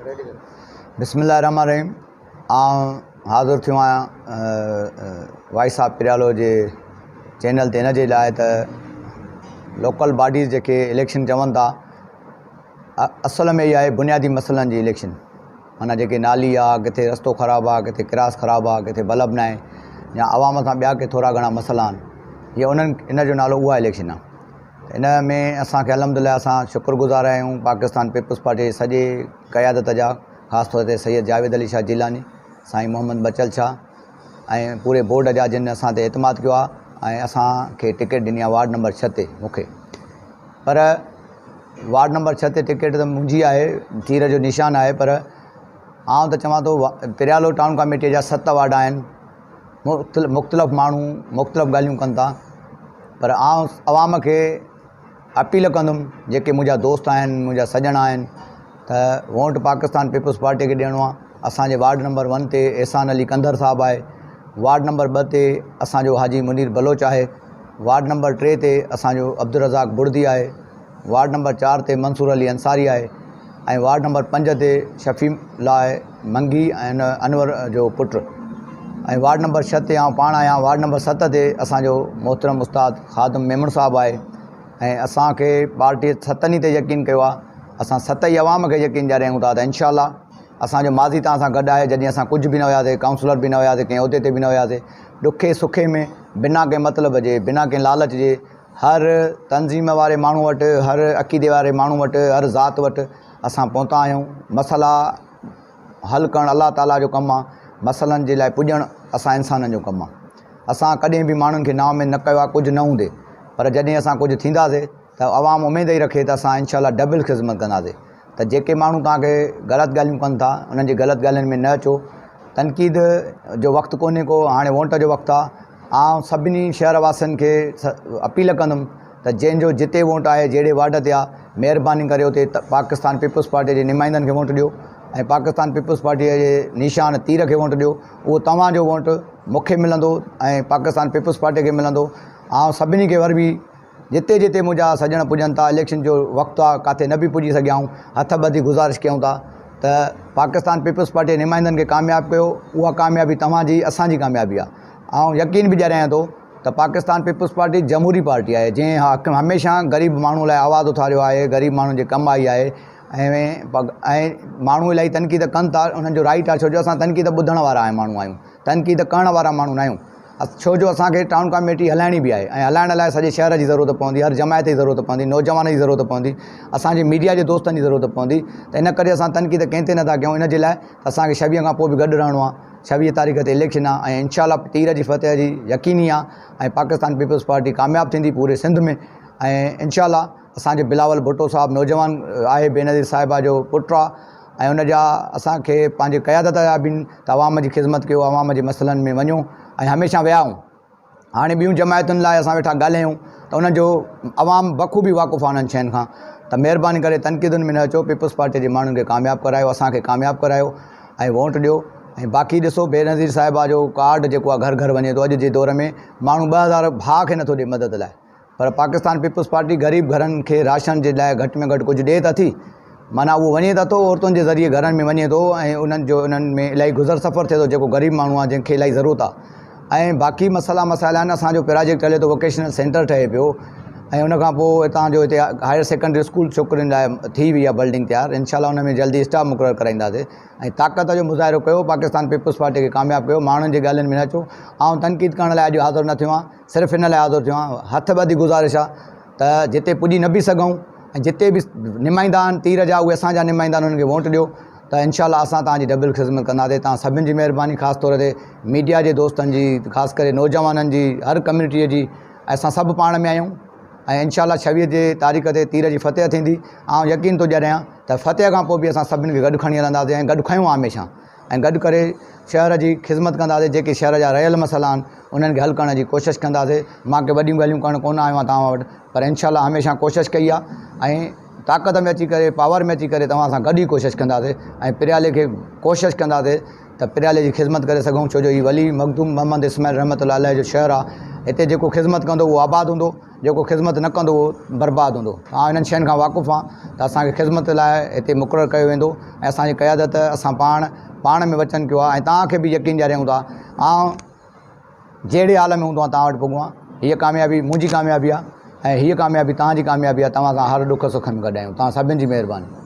بسم الله الرحمن الرحيم آئون حاضر ٿيو آهيان وائس آف پريالو جي چينل تي ان جي لاء ته لوڪل باڊيز جيڪي اليڪشن چون ٿا اصل ۾ اها آهي بنيادي مسئلن جي اليڪشن معنيٰ جيڪي نالي آ ڪٿي رستو خراب آ ڪٿي ڪراس خراب آ ڪٿي بلب ناهي يا عوام سان ٻيا ڪي ٿورا گهڻا مسئلا آهن هي انهن ان جو نالو اها اليڪشن آ ان ۾ اسانکي الحمد لله اسان شڪر گذار آهيون پاڪستان پيپلز پارٽي جي سڄي قيادت جا خاص طور تي سيد جاويد علي شاهه جيلاني سائين محمد بچل شاهه ۽ پوري بورڊ جا جن اسان تي اعتماد ڪيو آهي ۽ اسانکي ٽڪيٽ ڏني آهي وارڊ نمبر ڇهه تي مونکي پر وارڊ نمبر ڇهه تي ٽڪيٽ ته منهنجي آهي تير جو نشان آهي پر آئون ته چوان ٿو پريالو ٽائون ڪاميٽيء جا ست وارڊ آهن مختلف ماڻهو مختلف ڳالهيون ڪن ٿا پر آئون عوام کي اپيل ڪندم جيڪي منهنجا دوست آهن منهنجا سڄڻ آهن ته ووٽ پاڪستان پيپلز پارٽيء کي ڏيڻو آهي اسانجي وارڊ نمبر ون تي احسان علي ڪنڌر صاحب آهي وارڊ نمبر ٻه تي اسانجو حاجي منير بلوچ آهي وارڊ نمبر ٽي تي اسانجو عبدالرزاق بڙدي آهي وارڊ نمبر چار تي منصور علي انصاري آهي ۽ وارڊ نمبر پنج تي شفيع لاء منگي ۽ انور جو پٽ ۽ وارڊ نمبر ڇهه تي آئون پاڻ آهيان وارڊ نمبر ست تي اسانجو محترم استاد خادم ميمڻ صاحب آهي ۽ اسانکي پارٽي ستن ئي تي يقين ڪيو آهي اسان ست ئي عوام کي يقين ڏياريون ٿا ته انشاء الله اسانجو ماضي توهان سان گڏ آهي جڏهن اسان ڪجهه به نه هياسي ڪائونسلر به نه هياسي ڪنهن عهدي تي به نه هياسي ڏکي سکي ۾ بنا ڪنهن مطلب جي بنا ڪنهن لالچ جي هر تنظيم واري ماڻهو وٽ هر عقيدي واري ماڻهو وٽ هر ذات وٽ اسان پهتا آهيون مسئلا حل ڪرڻ الله تعاليٰ جو ڪم آهي مسئلن جي لاء پڄڻ اسان انسانن جو ڪم آهي اسان ڪڏهن به ماڻهن کي نااميد نه ڪيو آهي ڪجهه نه هوندي پر جڏهن اسان ڪجهه ٿينداسي ته عوام اميد ئي رکي ته اسان انشاء الله ڊبل خدمت ڪنداسي ته جيڪي ماڻهو توهان کي غلط ڳالهيون ڪن ٿا انهن جي غلط ڳالهين ۾ نه اچو تنقيد جو وقت ڪونهي ڪو هاڻي ووٽ جو وقت آهي آئون سڀني شهر واسين کي اپيل ڪندم ته جنهن جو جتي ووٽ آهي جهڙي وارڊ تي آهي مهرباني ڪري اتي پاڪستان پيپلز پارٽي جي نمائندن کي ووٽ ڏيو ۽ پاڪستان پيپلز پارٽي جي نشان تير کي ووٽ ڏيو اهو توهان جو ووٽ مون کي ملندو ۽ پاڪستان پيپلز پارٽي کي ملندو آئون سڀني کي وري به جتي جتي منهنجا سڄڻ پڄن ٿا اليڪشن جو وقت آ ڪاٿي نه به پڄي سگهيا آهيون هٿ ٻڌي گذارش ڪيون ٿا ته پاڪستان پيپلز پارٽي جي نمائندن کي ڪامياب ڪيو اها ڪاميابي توهان جي اسان جي ڪاميابي آ آئون يقين به ڏياريان ٿو ته پاڪستان پيپلز پارٽي جمهوري پارٽي آهي جنهن هميشه غريب ماڻهو لاء آواز اٿاريو آهي غريب ماڻهن جي ڪم آئي آهي ۽ ماڻهو الاهي تنقيد ڪن ٿا انهن جو رائيٽ آهي ڇو جو اسان تنقيد ٻڌڻ وارا ماڻهو آهيون تنقيد ڪرڻ وارا ماڻهو نه آهيون ڇو جو اسان کي ٽائون ڪاميٽي هلائڻي به آهي ۽ هلائڻ لاء سڄي شهر جي ضرورت پوندي هر جماعت جي ضرورت پوندي نوجوان جي ضرورت پوندي اسان جي ميڊيا جي دوستن جي ضرورت پوندي ته ان ڪري اسان تنقيد ڪنهن تي نٿا ڪيون ان جي لاء ته اسان کي ڇويهه کان پوء به گڏ رهڻو آهي ڇويهه تاريخ تي اليڪشن آهي ۽ انشاء الله تير جي فتح جي يقيني آهي ۽ پاڪستان پيپلز پارٽي ڪامياب ٿيندي پوري سنڌ ۾ ۽ انشاء الله اسان جو بلاول ڀٽو صاحب نوجوان آهي بينظير صاحبه جو پٽ آهي ۽ ان جا اسان کي پنهنجي قيادت جا به ته عوام جي خدمت ڪيو عوام جي مسئلن ۾ وڃو ۽ هميشه ويا آهيون هاڻي ٻيون جماعتن لاء اسان ويٺا ڳالهايون ته انهن جو عوام بخوبي واقف آهي انهن شين کان ته مهرباني ڪري تنقيدن ۾ نه اچو پيپلز پارٽي جي ماڻهن کي ڪامياب ڪرايو اسان کي ڪامياب ڪرايو ۽ ووٽ ڏيو ۽ باقي ڏسو بينظير صاحبه جو ڪارڊ جيڪو آهي گهر گهر وڃي ٿو اڄ جي دور ۾ ماڻهو 2000 ڀاء کي نٿو ڏي مدد لاء پر پاڪستان پيپلز پارٽي غريب گهرن کي راشن جي لاء گهٽ ۾ گهٽ ڪجهه ڏئي ته ٿي معنيٰ اهو وڃي ته ٿو عورتن جي ذريعي گهرن ۾ وڃي ٿو ۽ انهن جو انهن ۾ الاهي گذر سفر ٿئي ٿو جيڪو غريب ماڻهو آهي جنهن کي الاهي ضرورت آهي ۽ باقي مسئلا مسائل آهن اسانجو پراجيڪٽ هلي ٿو ووڪيشنل سينٽر ٺهي پيو ۽ ان کان پوء هتان جو هتي هائر سيڪنڊري اسڪول ڇوڪرين لاء ٿي وئي آهي بلڊنگ تيار انشاء الله ان ۾ جلدي اسٽاف مقرر ڪرائينداسين ۽ طاقت جو مظاهرو ڪيو پاڪستان پيپلز پارٽي کي ڪامياب ڪيو ماڻهن جي ڳالهين ۾ نه اچو آئون تنقيد ڪرڻ لاء اڄ حاضر نه ٿيو آهيان صرف ان لاء حاضر ٿيو آهيان هٿ ٻڌي گذارش آهي ته جتي پڄي نه به سگهون ۽ جتي به نمائندا آهن تير جا اهي اسان جا نمائندا آهن انهن کي ووٽ ڏيو ته انشاء الله اسان توهان جي ڊبل خدمت ڪنداسين توهان سڀني جي مهرباني خاص طور تي ميڊيا جي دوستن جي خاص ڪري نوجوانن جي هر ڪميونٽيء جي اسان سڀ پاڻ ۾ آهيون ۽ انشاء الله ڇويهه جي تاريخ تي تير جي فتح ٿيندي آئون يقين ٿو ڏياريان ته فتح کان پوء به اسان سڀني کي گڏ کڻي هلنداسين ۽ گڏ کنيو آهي هميشه ۽ گڏ ڪري شهر جي خدمت ڪنداسين جيڪي شهر جا رهيل مسئلا آهن انهن کي حل ڪرڻ جي ڪوشش ڪنداسين مان ڪي وڏيون ڳالهيون ڪرڻ ڪونه آيو آهيان توهان وٽ پر انشاء الله هميشه ڪوشش ڪئي آهي ۽ طاقت ۾ اچي ڪري پاور ۾ اچي ڪري توهان سان گڏ ئي ڪوشش ڪنداسين ۽ پريالي کي ڪوشش ڪنداسين ته پريالي جي خدمت ڪري سگهون ڇو جو هي ولي مخدوم محمد اسماعيل رحمة الله عليه جو شهر آهي هتي جيڪو خدمت ڪندو اهو آباد هوندو جيڪو خدمت نه ڪندو اهو برباد هوندو آئون انهن شين کان واقف آهيان ته اسانکي خدمت لاء هتي مقرر ڪيو ويندو ۽ اسانجي قيادت اسان پاڻ پاڻ ۾ وچن ڪيو آهي ۽ توهان کي به يقين ڏياريون ٿا آئون جهڙي حال ۾ هوندو آهيان توهان وٽ پڳو آهيان هيء ڪاميابي منهنجي ڪاميابي آهي ۽ هيء ڪاميابي توهان جي ڪاميابي آهي توهان سان هر ڏک سک ۾ گڏ آهيون توهان سڀني جي مهرباني.